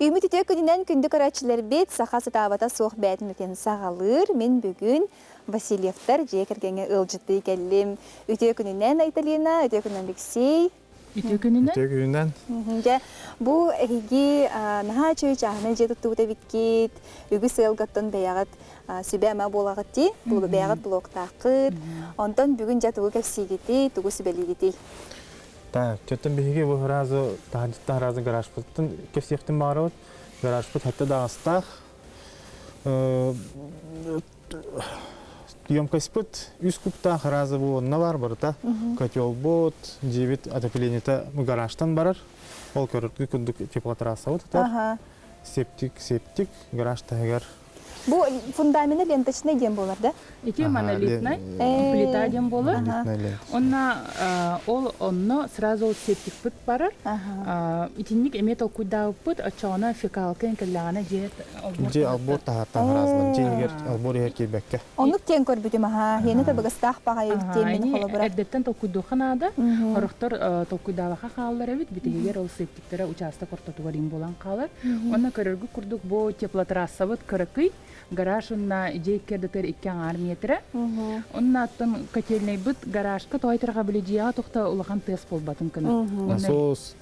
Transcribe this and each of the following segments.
Үүмүт үтүө күнүнэн күндү көрөөччүлэрбит, саха сытаабата суох бэйэтин үлэтин саҕалыыр. Мин бүгүн Васильевтар дьиэ кэргэҥҥэ ыалдьыттыы кэллим. Үтүө күнүнэн Айталина, үтүө күнүнэн Алексей. Үтүө күнүнэн. Үтүө күнүнэн. Дьэ, бу эһиги наһаа үчүгэй чааһынай дьиэ туттубут эбиккит. Үгүс ыалгаттан бэйэҕит сүбэ-ама буолаҕыт дии. Бэйэҕит блогтааххыт. Онтон бүгүн дьэ тугу кэпсиигитий, тугу сүбэлиигитий? Так, чөттөн биһиги бу сразу таһырдьыттан сразу гаражпытын кэпсиэхтин баҕарабыт. Гаражпыт хатта даҕастаах. Емкостьпыт үс кубтаах сразу бу онно бар барыта. Котелбут, дьиэбит отоплениета гаражтан барар. Ол көрөргө курдук теплотрассабыт ытар. Септик, септик гараж таһыгар. Бу фундамена ленточный диэн буолар да? Ити монолитный плита диэн буолар. Онно ол онно сразу ол септикпыт барар. Итинник эмиэ толкуйдаабыппыт, оччоҕуна фекалка кэллэҕинэ дьиэ Дьиэ албор таһааттан хараазылар, дьиэ иһигэр албор иһэр киирбэккэ. Оннук диэн көрбүтүм аһаа, хиэнэ табыгастаах баҕайы диэн мин холобура. Эрдэттэн толкуйдуохха наада. Сорохтор толкуйдаабакка хааллар эбит, бүтүһүгэр ол септиктэрэ учаастак ортотугар им буолан хаалар. Онно көрөргүт курдук бу теплотрассабыт кыракый, гараж уонна дьиэ икки ардытыгар икки аҥаар миэтэрэ. Онно оттон котельнайбыт гаражка тоҕой били дьиэҕэ тухта улахан тыас буолбатын гына. Насос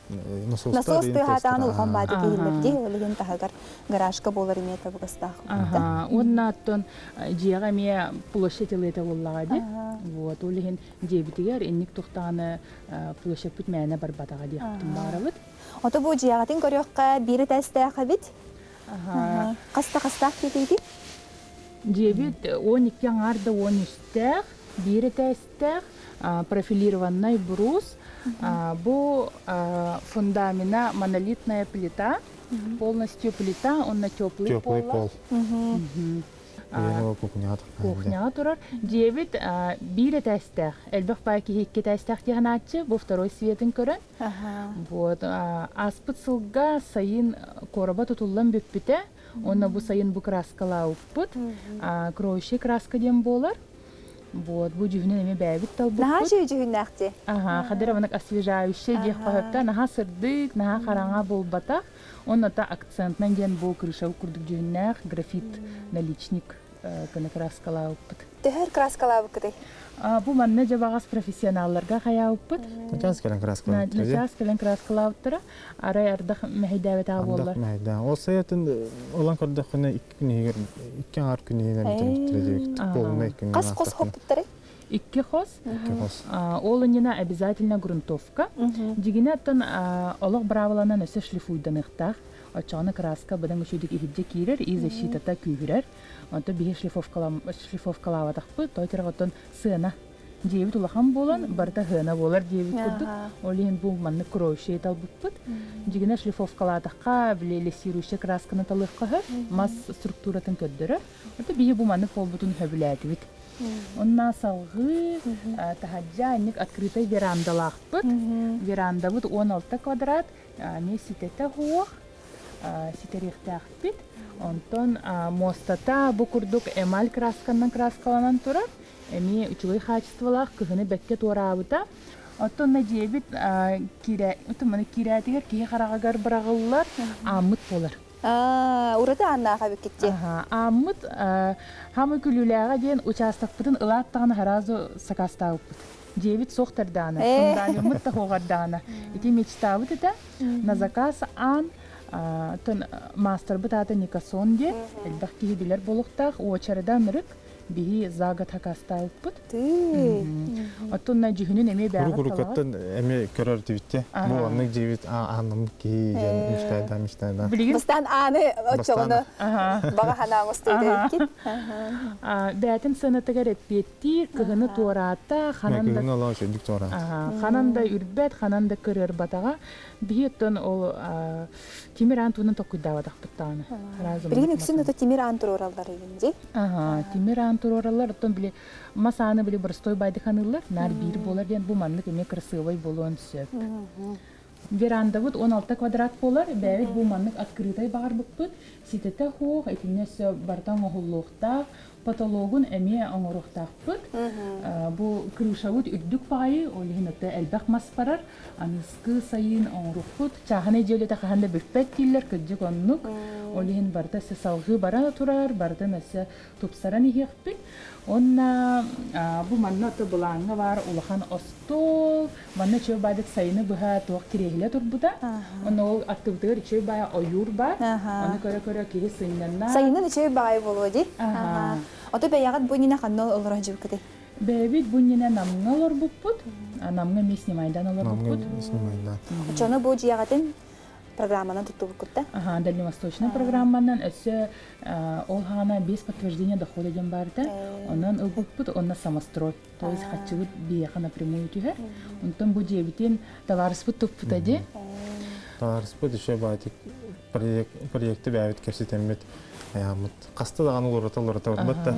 Насос тыаһаатаҕын улахан баады киһиллэр дии, ол иһин таһыгар гаражка буолар эмиэ табыгастаах. Уонна оттон дьиэҕэ эмиэ площадь ылыата буоллаҕа дии. Вот ол иһин дьиэбитигэр инник тухтаҕына площадьпыт мээнэ барбатаҕа диэхпитин баҕарабыт. Ото бу дьиэҕитин көрүөххэ биир этээстээх эбит. Хаста хастаах диэтигитий? Дьиэбит 12 аҥаар да 13-тээх, биир этээстээх, профилированный брус. Бу фундамена монолитная плита, полностью плита, онно теплый пол. Кухняҕа турар. Дьиэбит биир этээстээх, элбэх баай киһи икки этээстээх диэханааччы, бу второй светин көрөн. Вот, ааспыт сылга сайын короба тутуллан бүппүтэ. Уонна бу сайын бу краскалаабыппыт. Кроющий краска диэн буолар. Вот, бу дьүһүнүн эмиэ бэйэбит талбыппыт. Наһаа үчүгэй дьүһүннээх Аха, хадыр аманак освежающий диэх хоһотто наһаа сырдык, наһаа хараҥа буолбатах. Онно та акцентнан диэн бу крыша курдук дьүһүннээх графит наличник кына краскалаабыппыт. Төһөр краскалаабыккытый? Бу манна дьабаҕас профессионалларга хайаабыппыт. Начаас кэлэн краскалаабыттара. Начаас кэлэн краскалаабыттара. Арай ардах мэһэйдээбэтэх буоллар. Ардах мэһэйдээх. Ол сайатын ылан көрдөххүнэ икки күн иһигэр, икки аҥаар күн иһинэн бүтэрбиттэрэ диэбит. Полный күн. Хас хос хоппуттарый? Икки хос. Икки хос. Ол иннинэ обязательно грунтовка. Дьигинэ оттон олох быраабыланан өссө шлифуйданыахтаах. Оччоҕуна краска быдан үчүгдүк иһирдьэ киирэр и защитата күүһүрэр. Онтон биһи шлифовкалаабатахпыт, той оттон сыана дьиэбит улахан буолан, барыта сыана буолар диэбит курдук. Ол иһин бу маннык кроющие талбыппыт. Дьигинэ шлифовкалаатахха, били лессирующая красканы талыахха сөп, мас структуратын көрдөрөр. Это биһи бу маннык буолбутун сөбүлээтибит. Онна салгыы таһырдьа инник открытай верандалаахпыт. Верандабыт 16 квадрат, эмиэ ситэтэ суох, ситэриэхтээхпит. Онтон муостата бу курдук эмаль красканан краскаланан турар. Эмиэ үчүгэй хаачыстыбалаах кыһыны бэккэ туораабыта. Оттон дьиэбит киирээтигэр киһи хараҕыгар быраҕыллар ааммыт буолар. Ураты ааннаах эбиккит Ааммыт хамы күлүүлээҕэ диэн учаастакпытын ылаат даҕаны сразу сакаастаабыппыт. Дьиэбит суох тардаана, фундамеммыт да хуоҕардаана. Ити мечтаабыт этэ. На заказ аан оттон маастарбыт аата Никасон диэн элбэх киһи билэр буолуохтаах. Уочарада ынырык биһи за год хакастаабыппыт. Оттон дьүһүнүн эмиэ бээҕэ Курукаттан эмиэ көрөр дибитте. Бу оннук дьиэбит аанным киһи диэн мечтайда мечтайда. Бастаан ааны оччоҕуна баҕа санаа оҥостубут эбиккит. Бээтин сыанатыгар эппиэттиир, кыһыны туораата, ханан да ханан да үрбэт, ханан да кырыарбатаҕа. Биһи оттон ол тимир аан туһунан толкуйдаабатахпыт даҕаны. Билигин үксүн ото тимир аан туруораллар игин дии. Тимир аан туруораллар, оттон били мас ааны били боростой байдыханыыллар, наар биир буолар диэн бу маннык эмиэ красивый буолуон сөп. Верандабыт 16 квадрат буолар, бэйэбит бу маннык открытай баҕарбыппыт, ситэтэ суох, итиннэ өссө барыта оҥоһуллуохтаах. Потологун эмиэ оҥоруохтаахпыт. Бу крышабыт үрдүк баҕайы, ол иһин ото элбэх мас барар. Аныскы сайын оҥорукпут. Чааһынай дьиэ үлэтэ хаһан да бүппэт дииллэр, кырдьык оннук. Ол иһин барыта өссө салҕыы бара турар, барытын өссө тупсаран иһиэхпит. Уонна бу манна ото былааҥҥа баар улахан остуол, манна үчүгэй баайдык сайыны быһа туох кириэһилэ турбута. Онно ол аттыбытыгар үчүгэй баайа ойуур баар. Ону көрө-көрө киһи сынньанна. Сайынын үчүгэй баайы буолуо дии. Ото бэйэҕит бу иннинэ ханна олоро сылдьыбыккытый? Бэйэбит бу иннинэ Намҥа олорбуппут. Намҥа эмиэ снимайдан олорбуппут. Намҥа снимайдан. Оччону бу дьиэҕитин программанан туттубуккут да? Аха, дальневосточная программанан өссө ол хаана без подтверждения дохода диэн баар этэ. Онон ылбыппыт, онно самострой. То есть хаччыбыт биһиэхэ напрямую түһэр. Онтон бу дьиэбитин товарыспыт туппута дии. Товарыспыт еще баатик проекты бэйэбит кэпсэтэммит айааммыт хаста даҕаны уларыта уларыта барбат да.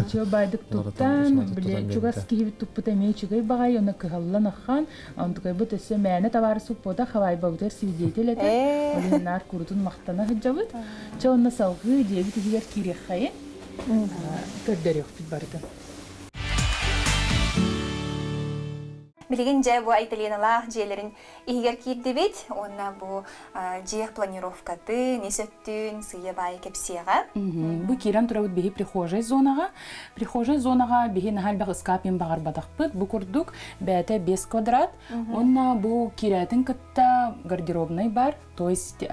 Үчүгэй баайдык туттан, били чугас киһибит туппута эмиэ үчүгэй баҕайы, оны кыһаллан аххан, онтукайбыт өссө мээнэ товарыс уппута хавайбабытыгар свидетель этэ. Ол иһин наар курутун махтана сылдьабыт. Чэ онно салҕыы дьиэбит иһигэр киириэххэйин, көрдөрүөхпүт барытын. Билигин дьэ бу Айталиналаах дьиэлэрин иһигэр киирдибит уонна бу дьиэ планировкатын, ис өттүн сыыйа-баайы кэпсиэҕэ. Бу киирэн турабыт биһи прихожай зонаҕа. Прихожай зонаҕа биһи наһаа элбэх ыскаап иһин баҕарбатахпыт. Бу курдук бэйэтэ 5 квадрат. Уонна бу киирээтин кытта гардеробнай бар, то есть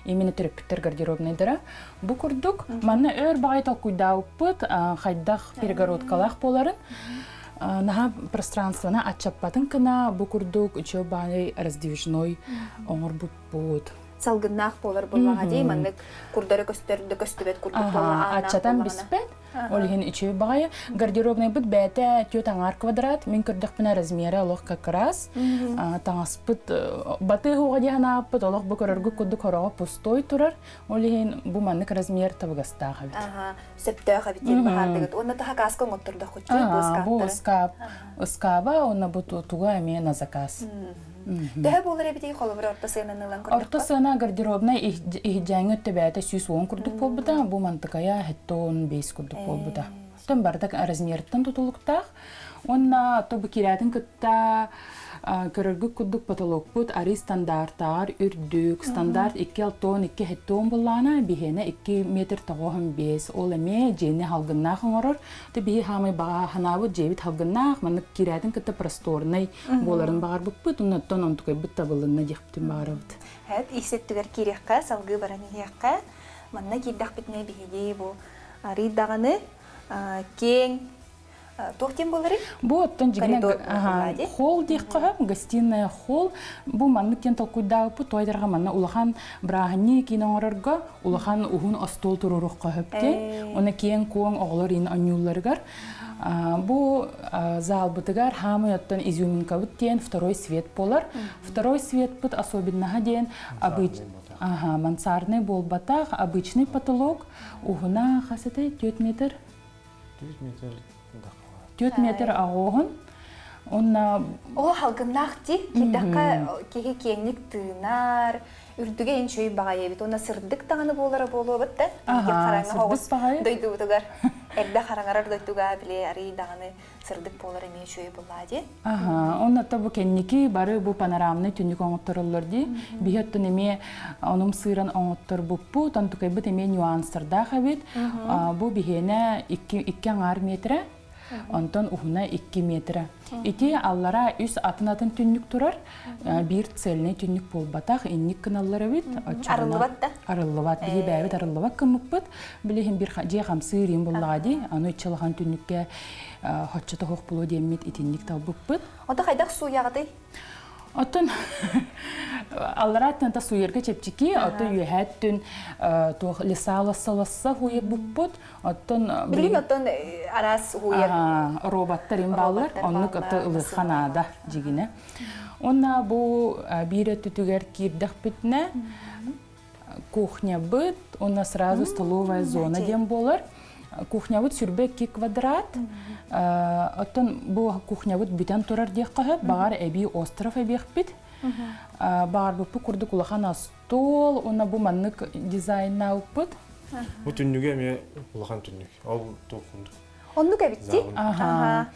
именно төрөппүттэр гардеробнайдара. Бу курдук манна өр баҕайы толкуйдаабыппыт хайдах перегородкалаах буоларын. Наһаа пространствоны аччаппатын гына бу курдук үчүгэй баай раздвижной оҥорбуппут. Салгыннаах буолар буоллаҕа дии, маннык курдары көстөр да көстүбэт курдук буолла Аччатан биспэт. Ол иһин үчүгэй баҕайы. Гардеробнайбыт бэйэтэ түөрт аҥаар квадрат. Мин көрдөхпүнэ размера олох как раз. Таҥаспыт батыы уоҕа диэн анааппыт олох бу көрөргүт курдук хороҕо пустой турар. Ол иһин бу маннык размер табыгастаах эбит. Сөптөөх эбит диэн баһаардыгыт. Уонна таха кааска оҥоттордоххут бу ыскаап. Ыскааба уонна бу туга эмиэ на заказ. Төһө буолар эбитий холобур орто сыананы ылан көрдөххө? Орто сыана гардеробнай иһдьээҥҥи өттө 110 курдук буолбута, бу мантыкайа 75 курдук буолбута. Оттон барыта размерыттан тутулуктаах. Уонна то бу кирээтин кытта көрөргүт курдук потолокпут арыы стандартаар үрдүк, стандарт 2,6 2,7 буллаана, биһиэнэ 2 метр 95. Ол эмиэ дьиэни халгыннаах оҥорор. То биһи хаамай баҕа ханаабыт дьиэбит халгыннаах, маннык кирээтин кытта просторнай буоларын баҕарбыппыт, оннуттан онтукайбыт табылынна диэхпитин баҕарабыт. Эт ис өттүгэр киириэххэ, салгыы баран иһиэххэ. Манна киирдэхпитинэ биһиги бу арый даҕаны киэҥ туох диэн буоларый? Бу оттон дьигинэ холл диэххэ гостиная холл. Бу маннык диэн толкуйдаабыппыт туойдарга манна улахан бырааһынньык киин оҥорорго улахан уһун остуол туруоруохха сөп Оны киэҥ-куоҥ оҕолор иин онньуулларыгар Бу залбытыгар хаамый оттон изюминкабыт диэн второй свет буолар. Второй светпыт особенноһа диэн ага, мансардный буолбатах, обычный потолок уһуна хас этэй? 4 метр. 4 метр. 4 метр аҕоһун. Онна О халгыннаах ди киирдэххэ киһи киэҥник тыынар, үрдүгэ инчүй баҕайы эбит уонна сырдык даҕаны буолара буолуобут да хараҥа оҕус дойдубутугар эрдэ хараҥарар дойдуга били арый даҕаны сырдык буолар эмиэ үчүгэй буоллаа дии. Аха, онно бу кэнники бары бу панорамный түннүк оҥоттороллор дии. Биһи оттон эмиэ онум сыыран оҥотторбуппут, онтукайбыт эмиэ нюанстардаах эбит. Бу биһиэнэ икки аҥаар метрэ, онтон уһуна 2 метрэ. Ити аллара үс атын-атын түннүк турар, биир цельный түннүк буолбатах, инник гыналлар эбит. Арыллыбат да? Арыллыбат. Биһи бэйэбит арыллыбат гыммыппыт. Билиһин бир дьиэ хамсыыр иин буллаҕа дии. Аны иччилахан түннүккэ хоччото хоох булуо диэммит итинник талбыппыт. Ото хайдах сууйаҕытый? Оттон алларааттан та сууйарга чэпчэки, оттон үөһээттүн туох лесаласса-ласса хуйарбыппыт. Оттон билигин оттон араас уһуйар роботтар им бааллар, оннук ото ылыахха наада дьигинэ. Уонна бу биир өттүтүгэр киирдэхпитинэ кухнябыт, уонна сразу столовая зона диэн буолар. Кухнябыт сүрбэ 2 квадрат. Оттон бу кухнябыт бүтэн турар диэххэ сөп. Баҕар эбии остров эбиэхпит. Баҕарбыппыт курдук улахан остуол уонна бу маннык дизайнаабыппыт. Бу түннүгэ эмиэ улахан түннүк. Ол туох курдук. Оннук эбитти. Аха.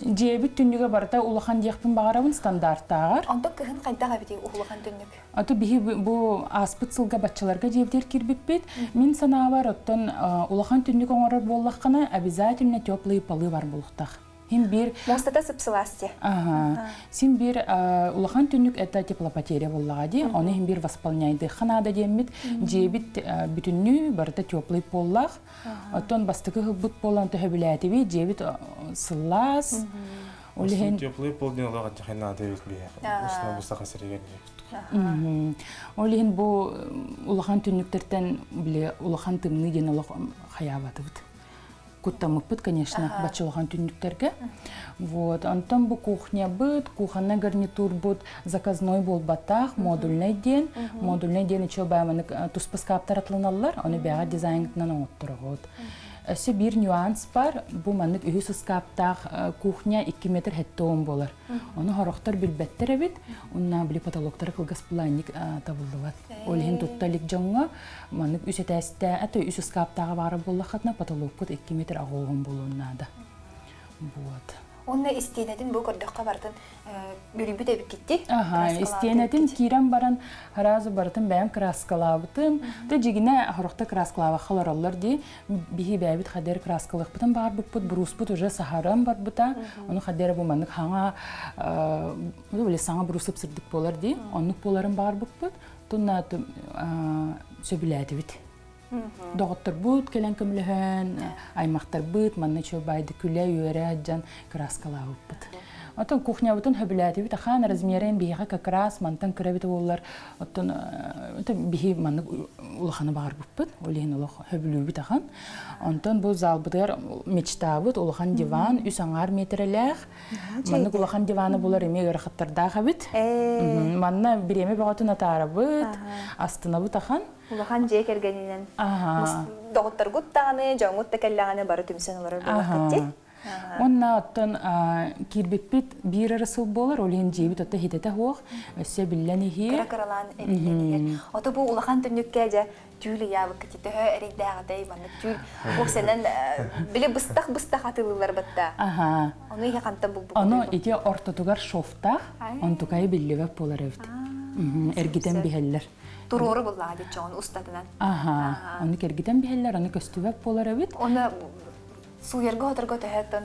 Дьиэбит түннүгэ барыта улахан диэхпин баҕарабын стандартааҕар. Онтон кыһын хайдах эбитий улахан түннүк? Аты биһи бу ааспыт сылга баччаларга дьиэбитигэр киирбиппит. Мин санаабар оттон улахан түннүк оҥорор буоллаххына обязательно теплые полы бар буолуохтаах. Син биир Муостата сып-сылаас дии. Ага. Син биир улахан түннүк это теплопотеря буоллаҕа дии. Ону иһин биир восполняйдыахха наада диэммит. Дьиэбит бүтүннүү барыта теплый поллаах. Оттон бастакы ыһылбыт буолан төһөбүлээтибит, дьиэбит сылаас. Ол иһин теплый пол диэн олох дьахай наада эбит биһиэхэ. Устна бу саха сиригэр Ол иһин бу улахан түннүктэртэн били улахан тымныы диэн олох хайаабатыбыт. Куттаммыппыт, конечно, бачча улахан түннүктэргэ. Вот, онтон бу кухнябыт, кухонный гарнитурбут заказной буолбатах, модульный диэн. Модульный диэн ичо бааманык туспа скаптар атланаллар, ону бэҕэ дизайнынан оҥоттороҕут. Өссө биир нюанс бар, бу маннык үһүс ыскааптаах кухня 2 метр 70 буолар. Ону хорохтор билбэттэр эбит, уонна били потолоктара кылгас планник табыллыбат. Ол иһин тутта илик дьоҥҥо маннык үс этээстээх, это үс ыскааптааҕа баара буоллаххытына потолоккут 2 метр аҕыоҕун буолуон наада. Вот. Уонна истиэнэтин бу көрдөххө барытын бүрүйбүт эбиккитти. Аха, истиэнэтин киирэн баран сразу барытын бэйэм краскалаабытым. Тэ дьигинэ хорохто краскалаабахха олороллор дии. Биһи бэйэбит хадер краскалыахпытын баарбыппыт, буруспут уже саһаран барбыта. Ону хадера бу маннык хаҥа били саҥа брус сырдык буолар дии. Оннук буоларын баарбыппыт. Тунна сөбүлээтибит. Доҕотторбут кэлэн көмөлөһөн, аймахтарбыт манна чуобайды күлэ-үөрэ дьан кырааскалаабыппыт. Оттон кухнябытын хөбүлээтибит ахаан размерин биһиэхэ как раз мантан кыра эбит буоллар, оттон биһи маннык улаханы баҕарбыппыт, ол иһин олох хөбүлүүбүт ахан. Онтон бу залбытыгар мечтаабыт улахан диван үс аҥаар метрэлээх. Маннык улахан диваны булар эмиэ ыарахаттардаах эбит. Манна бириэмэ бөҕөтүн атаарабыт, астынабыт ахан. Улахан дьиэ кэргэнинэн доҕотторгут даҕаны, дьоҥҥут да кэллэҕинэ бары түмсэн олорор буоллаххыт дии. Уонна оттон киирбиппит биир эрэ сыл буолар, ол иһин дьиэбит ото хитэтэ суох, өссө биллэн иһиэ. Кыра-кыралаан эбиллэн иһэр. Ото бу улахан түннүккэ дьэ түүл ыйаабыккыт төһө эрэйдээҕитэй маннык түүл уопсайынан били быстах-быстах атыылыыллар батта. Аха. Ону иһи хантан булбуккутуй? Ону ити ортотугар шовтаах, онтукайы биллибэт буолар эбит. Эргитэн биһэллэр. Туруору буллаҕа диччоҕун устатынан. Аха, ону кэргитэн биһэллэр, ону көстүбэт буолар эбит. Оны сууйарга-хоторго төһөттөн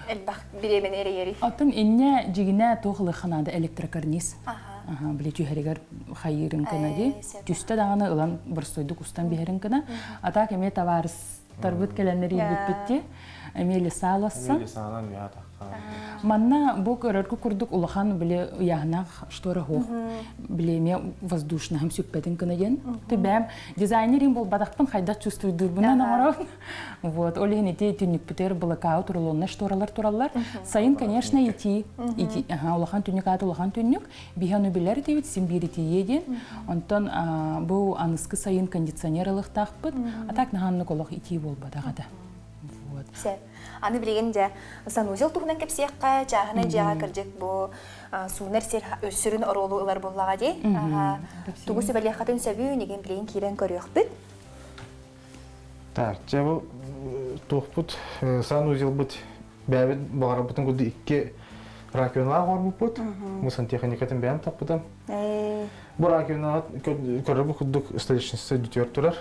элбэх бириэмэни эрэйэрий? Оттон инньэ дьигинэ туох ылыахха наада электрокарниз. Аха, били түһэригэр хайыырын кына ди. Түстэ даҕаны ылан боростуойдук устан биһэрин кына. А так эмиэ табаарыстарбыт кэлэннэр иирбиппит ди. Эмиэ лесалассан. Эмиэ лесанан Манна бу көрөргө курдук улахан били ыйааһынаах штора суох. Били эмиэ воздушнаһым сүппэтин гына диэн. Бэйэм дизайнер им буолбатахпын хайдах чувствуйдуурбунан оҥоробун. Вот, ол иһин ити түннүкпүтүгэр блокаут рулоннай шторалар тураллар. Сайын, конечно, ити, ити, ага, улахан түннүк аата улахан түннүк. Биһи ону билэр этибит, син биир итийиэ диэн. Онтон бу аныскы сайын кондиционер ылыахтаахпыт. А так наһааннык олох итии буолбатах этэ. Вот. Сөп. Аны билигин дьэ санузел туһунан кэпсиэххэ, чааһынай дьиэҕэ кырдьык бу суунар сир сүрүн оруолу ылар буоллаҕа дии. Тугу сүбэлиэххитин сөбүй, нигин билигин киирэн көрүөхпүт. Так, дьэ бу туохпут санузелбыт бэйэбит баҕарбытын курдук икки раковиналаах оҥорбуппут. Бу сантехникатын бэйэм таппытым. Бу раковинаҕа көрөрбүт курдук столешница бүтүөр турар.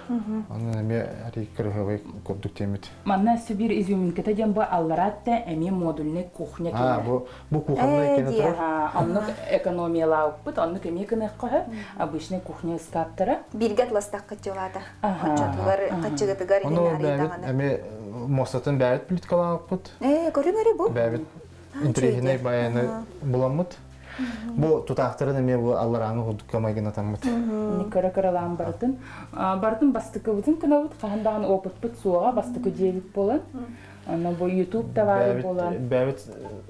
Онон эмиэ арый кырыһабай курдук диэммит. Манна өссө биир изюминката диэн бу аллараатта эмиэ модульный кухня кэлэр. Бу бу кухонный кэнэ турар. Оннук экономиялаабыппыт, оннук эмиэ гыныахха сөп. Обычный кухня ыскааптара. Бииргэ атластаххыт дьылаата. Оччотугар хаччыгытыгар Ону бэйэбит эмиэ муостатын бэйэбит плиткалаабыппыт. Ээ, көрүҥ эрэ бу. Бэйэбит интэриэһинэй баяны буламмыт. Бу тутаахтарын эмиэ бу алларааҥы курдукка майгынатаммыт. Кыра-кыралаан барытын. Барытын бастакыбытын кынабыт, хаһан даҕаны опытпыт суоҕа, бастакы дьиэбит буолан. Онно бу YouTube да баар буолан. Бэйэбит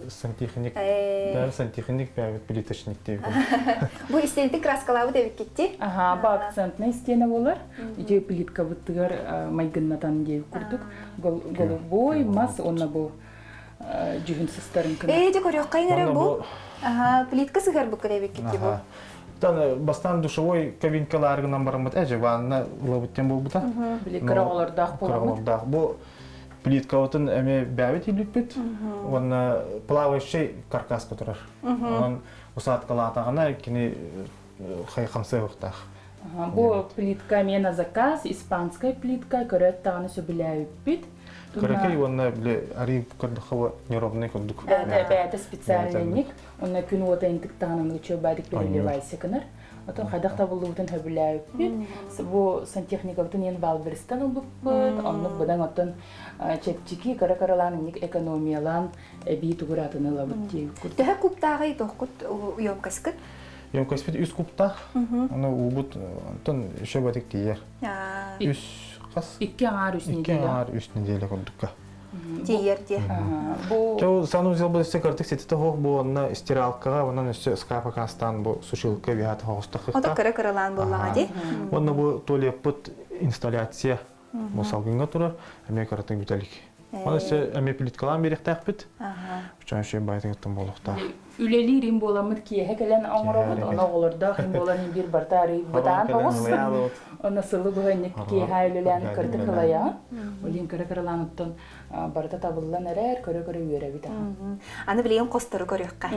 сантехник, бэйэбит сантехник, бэйэбит плиточник диэбит. Бу истиэнэтин краскалаабыт эбиккитти? Аха, бу акцентная стена болар. Ити плиткабытыгар майгыннатан диэбит курдук. Голубой мас, онно бу дьүһүн сыстарын кына. Ээ, дьэ көрүөххэ эрэ бу. Аха, плитка сыһар бу эбиккитти бу. Тан бастаан душевой кабинкалар гынан бараммыт эже ванна ылабыт диэн буолбута. Били кыра оҕолордоох Кыра оҕолордоох. Бу плиткабытын эмиэ бэйэбит илиппит. Уонна плавающий каркаска турар. Онон усадкалаатаҕына кини хамсыахтаах. Бу плитка эмиэ на заказ, испанскай плитка, көрөөт даҕаны сөбүлээбиппит. Кыракый уонна били арыы көрдөххө неровный курдук. Бэйэтэ специальный Онно күн уота интиктаҕын оннук үчүгэй переливайся гынар. Отон хайдах табыллыбытын сөбүлээбиппит. Бу сантехникабытын иэн Валберистан ылбыппыт. Оннук быдан оттон чэпчэки кыра-кыралаан инник экономиялаан эбии тугураатын ылабыт диэбит. Төһө кубтааҕый тохкут емкоскыт? Емкость үс кубтаах. Ону уубут онтон еще батык тиийэр. Үс хас? Икки аҥаар үс неделя. Икки аҥаар үс неделя курдукка. Тиийэр дии. Бу Чо санузел бу өссө кырдык ситите хоох бу онно стиралкаҕа онон өссө шкафа кастаан бу сушилка виһата хоҕустахыхта. Ото кыра кыралаан буоллаҕа дии. Онно бу туалеппыт инсталляция бу салгыҥҥа турар эмиэ кыратык бүтэлик. Оны өссө эмиэ плиткалаан биэриэхтээхпит. Чон шөй байтыгыттан буолуохтаах. Үлэлиир им буоламмыт киэһэ кэлэн оҥоробут, ону оҕолордоох им буолан биир барта арый бытаан оҕус. Онно сылы быһа инник киэһэ үлэлээн кырдык ылайаҕын. Олин кыра кыралаан оттон барыта табыллан эрэр, көрө-көрө үөрэбит аха. Аны билигин хостору көрүөххэ.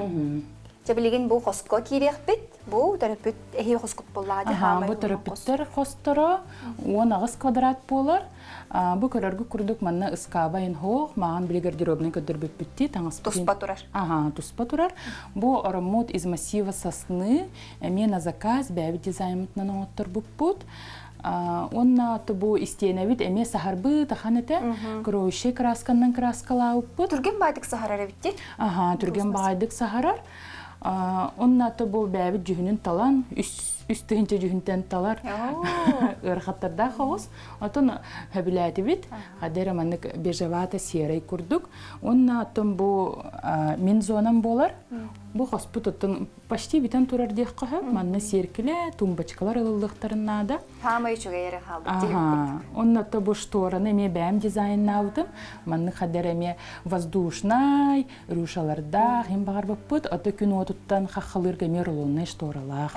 Чэ билигин бу хоско киириэхпит. Бу төрөппүт эһии хоскут буоллаҕа дии. Аха, бу төрөппүттэр хосторо 18 квадрат буолар. Бу көрөргүт курдук манна ыскааба инһоох, маҕан били гардеробнай көрдөрбүппүттии таҥаспытын Туспа турар. Аха, туспа турар. Бу ороммут из массива сосны, эмиэ на заказ бэйэбит дизайммытынан оҥотторбуппут. Уонна бу истиэнэбит эмиэ саһарбыт ахан этэ. Кроющий красканан краскалаабыппыт. Түргэн баайдык саһарар эбит Аха, түргэн баайдык саһарар. Онна бу бэйэбит дьүһүнүн талан, үс тыһыынча дьүһүнтэн талар ыарахаттардаах оҕус. Отон хөбүлээтибит, хадера маннык бежевато серый курдук. Онна оттон бу мин зонам буолар. Бу хоспут оттон почти бүтэн турар диэххэ сөп. Манна сиэркилэ, тумбочкалар ылыллыахтарын наада. Хаамай үчүгэй эрэ хаалбыт Аха. Онно бу штораны эмиэ бэйэм дизайннаабытым. Маннык хадер эмиэ воздушнай, рюшалардаах им баҕарбыппыт. Ото күн уотуттан хаххалыырга эмиэ рулоннай шторалаах.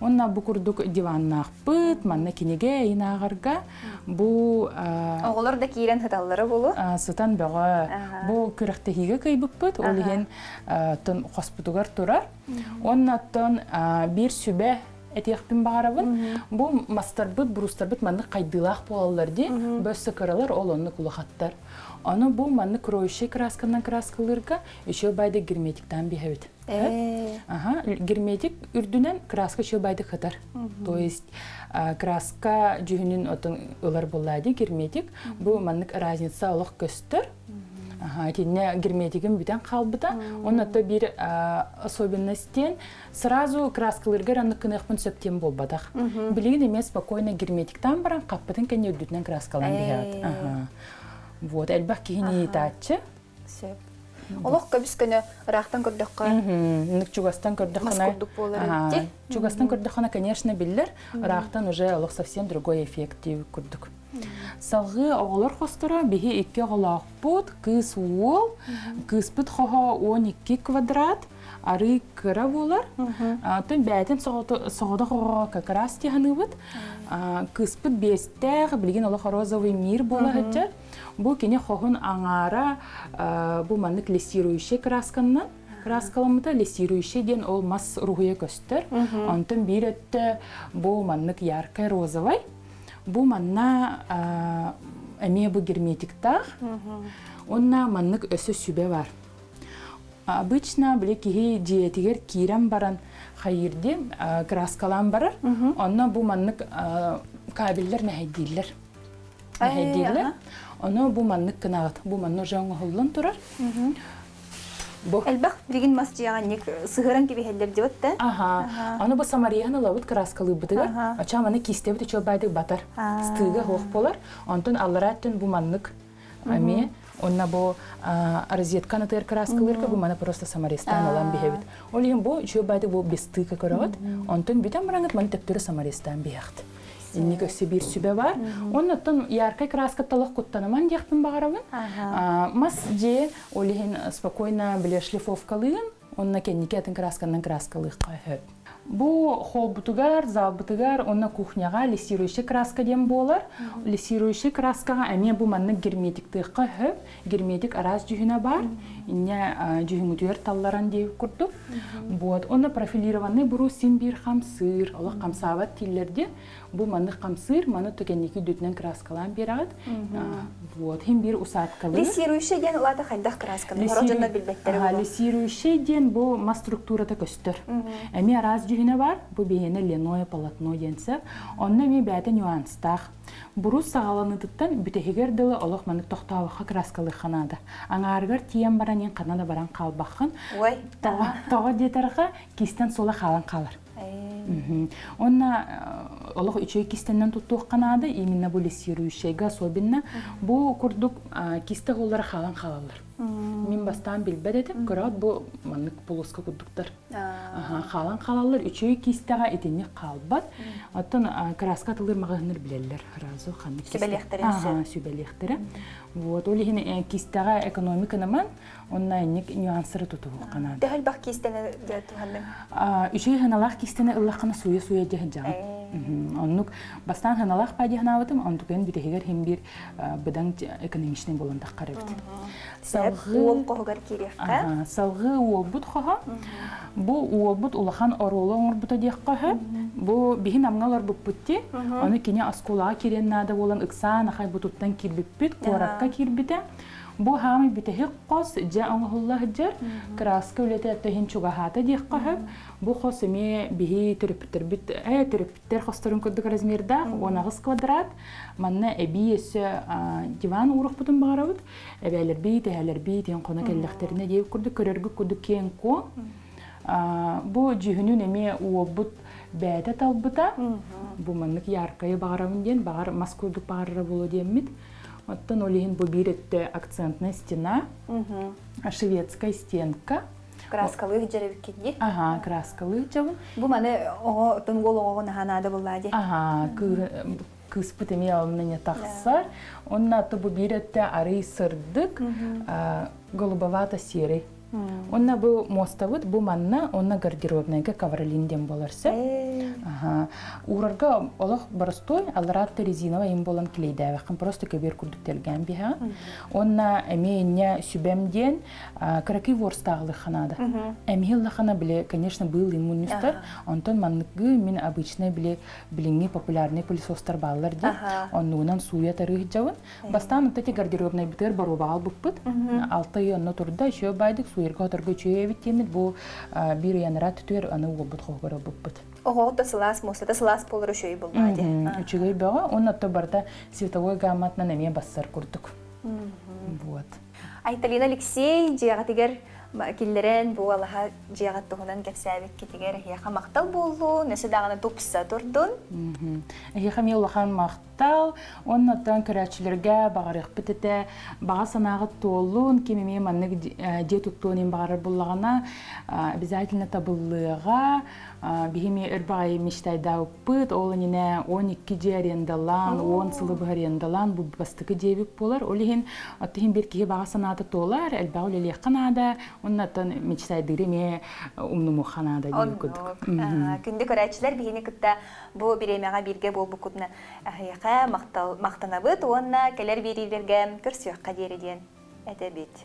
Онна бу курдук диваннаахпыт, манна кинигэ ыйын ааҕарга. Бу Оҕолор да киирэн сыталлара буолуо. Сытан бөҕө. Бу күрэхтэһиигэ кыайбыппыт, ол иһин оттон хоспутугар турар. Уонна оттон биир сүбэ этиэхпин баҕарабын. Бу мастарбыт, брустарбыт маннык хайдыылаах буолаллар дии. Бөссө кыралар, ол оннук улахаттар. Ону бу маннык кроющий красканан краскалыырга еще байды герметиктаан биһэбит. Ага, герметик үрдүнэн краска еще байды хытар. То есть краска дьүһүнүн отун ылар буоллаа герметик. Бу маннык разница олох көстөр. Ага, итиннэ герметигин бүтэн хаалбыта. Онно биир особенность сразу краскалыргар аннык кыныахпын сөп диэн буолбатах. Билигин эмиэ спокойно герметиктаан баран хаппытын кэннэ үрдүтүнэн краскалаан биһэҕит. Ага. Вот, элбэх киһини ыытааччы. Сөп. Олох көбүс көнө ыраахтан көрдөххө. Чугастан көрдөххө. Мас курдук буолар эбит. Чугастан көрдөххө, конечно, биллэр. Ыраахтан уже олох совсем другой эффект курдук. Салгыы оҕолор хосторо биһи икки оҕолоохпут, кыыс уол, кыыспыт хоһо 12 квадрат, арыы кыра буолар. Оттон бэйэтин соҕотох оҕоҕо как раз тиһаныыбыт. Кыыспыт биэстээх, билигин олох розовый мир буола сылдьар. Бу кини хоһун аҥаара бу маннык лессирующий красканнан краскаламмыта. Лессирующий диэн ол мас руһуйа көстөр. Онтон биир өттө бу маннык яркай розовый. Бу манна эмиэ бу герметиктаах. Онна маннык өссө сүбэ бар. Обычно били киһи дьиэтигэр киирэн баран хайыыр диэн краскалаан барар. Онно бу маннык кабеллэр мэһэйдииллэр. Мэһэйдииллэр. Ону бу маннык гынаҕыт. Бу манна уже оҥоһуллан турар. Бу. Элбэх билигин мас дьиэҕэ сыһыаран кэбиһэллэр диэбит да. Аха. Аны бу самарияны ылабыт краскалыырбытыгар. Ачаа маны кистебит үчүгэй батар. Стыга суох буолар. Онтон аллараа өттүн бу маннык эмиэ онно бу розетканы тыар краскалыырга бу маны просто самарестан ылан биһэбит. Ол иһин бу үчүгэй бу без стыка көрөҕүт. Онтон бүтэн бараҥыт маны төптөрү самарестан биһэхт. Инник өссө биир сүбэ бар. Оннуттан яркай краска талах куттанаман диэхпин баҕарабын. Мас дьиэ ол иһин спокойно биле шлифовкалыын, онно кэнники атын красканан краскалыахха сөп. Бу холбутугар, залбытыгар уонна кухняҕа лессирующий краска диэн буолар. Лессирующий краскаҕа эмиэ бу маннык герметиктыахха сөп. Герметик араас дьүһүнэ баар. Инньэ дьүһүҥүтүгэр талларан диэбит курдук. Вот. Уонна профилированный бурус син биир хамсыыр, олох хамсаабат дииллэр диэн. Бу маннык хамсыыр, маны түгэнники үрдүтүнэн краскалаан биэрэҕит. Вот, хин биир усадкалыыр. Лессирующий диэн улаата хайдах красканы? Сорох дьоннор билбэттэрэ буолуо. Лессирующий диэн бу мас структурата көстөр. Эмиэ араас дьүһүнэ бар, бу биһиэнэ леное полотно диэн сөп. Онно эмиэ бэйэтэ нюанстаах. Бурус саҕаланыытыттан бүтэһигэр дылы олох маннык тохтообоххо краскалыахха наада. Аҥаарыгар тиийэн баран иин ханна да баран хаалбаххын. Ой. Тоҕо диэтэрҕэ кистэн суола хаалан хаалар. Уонна олох үчүгэй кистэннэн туттуохха наада, именно бу лессирующайга особенно бу курдук кистэ холлара хаалан хаалаллар. Мин бастаан билбэт этим, көрөөт бу маннык полоска курдуктар. Хаалан хаалаллар, үчүгэй кистэҕэ итинник хаалбат. Оттон краска атылыыр маҕаһыыннар билэллэр сразу ханнык Сүбэлиэхтэрин сүбэлиэхтэрэ. Вот ол иһин кистэҕэ экономиканаман Онно инник нюанстары тутуһуохха наада. Төһө элбэх киистэни дьэ туһанныҥ? Үчүгэй сыаналаах киистэни ыллаххына сууйа-сууйа дьэ сылдьаҕын. Оннук бастаан сыаналаах паа дии санаабытым, онтукайын бүтэһигэр иһин биир быдаҥ экономичный буолан таххар эбит. Салҕыы уол хоһугар киириэххэ. Салҕыы уолбут хоһо. Бу уолбут улахан оруолу оҥорбута диэххэ сөп. Бу биһи Намҥа олорбуппут дии. Ону кини оскуолаҕа киириэн наада буолан ыксаан ахай бутуттан киирбиппит, куоракка киирбитэ. Бу хаамай бүтэһик хос дьэ оҥоһулла сылдьар, кырааска үлэтэ иһин чугаһаата диэххэ сөп. Бу хос эмиэ биһи төрөппүттэрбит төрөппүттэр хосторун курдук размердаах 18 квадрат. Манна эбии өссө диван уурукпутун баҕарабыт. Эбээлэрбит, эһээлэрбит иһин хоно кэллэхтэринэ диэбит курдук көрөргүт курдук киэҥ-куоҥ. Бу дьүһүнүн эмиэ уолбут бэйэтэ талбыта. Бу маннык яркайы баҕарабын диэн, баҕар мас курдук баҕарара буолуо диэммит. Оттон ол иһин бу биир өттө акцентная стена, шведская стенка. Краскалыы дьэрэбиккин дии. Ага, краскалыы дьабын. Бу маны оҕо оттон уол оҕоҕо наһаа наада буоллаа дии. Ага, кыыспыт эмиэ онно не тахсар. Онно аты бу биир өттө арый сырдык, голубовато-серый. Онно бу муостабыт бу манна, онно гардеробнайга ковролин диэн буолар сөп. Уурарга олох боростуой, аллараатта резиновай им буолан клейдээбэххин просто көбүөр курдук тэлгээн биһэҕин. Онно эмиэ инньэ сүбэм диэн кыракый ворстааҕылыхха наада. Эмиэ ыллахана били, конечно, был иммуннустар. Онтон манныгы мин обычный били билиҥҥи популярный пылесостар бааллар дии. Оннугунан сууйа тарыы сылдьабын. Бастаан вот эти гардеробнайбытыгар боруобаҕа ылбыппыт. Алта ый онно турда, еще байдык суйарга-хоторго үчүгэй эбит диэммит бу биир ыйанара түтүөр аны уолбут хоһугар ылбыппыт. Оҕоҕут да сылаас, муостата сылаас буолар үчүгэй буоллаҕа дии. Үчүгэй бөҕө. Уонна отто барыта световой гамматынан эмиэ бассар курдук. Вот. Айталина Алексей дьиэҕитигэр киллэрэн бу алаһа дьиэҕит туһунан кэпсээбиккитигэр эһиэхэ махтал буоллун, өссө даҕаны тупса турдун. Эһиэхэ эмиэ улахан махтал. Уонна оттон көрөөччүлэргэ баҕарыахпыт этэ, баҕа санааҕыт туоллун, ким эмиэ маннык дьиэ туттуон иһин баҕарар буллаҕына, обязательно табыллыаҕа. Биһи эмиэ өр баҕайы мечтайдаабыппыт, ол иннинэ 12 дьиэ арендалаан, 10 сылы быһа арендалаан, бу бастакы дьиэбит буолар. Ол иһин, оттон иһин биир киһи баҕа санаата туолар, элбэҕи үлэлиэххэ наада, уонна оттон мечтайдыыры эмиэ умнумуохха наада диэн курдук. Күндү көрөөччүлэр биһини кытта бу бириэмэҕэ бииргэ буолбуккутуна эһиэхэ махтанабыт уонна кэлэр биэриилэргэ көрсүөххэ диэри диэн этэбит.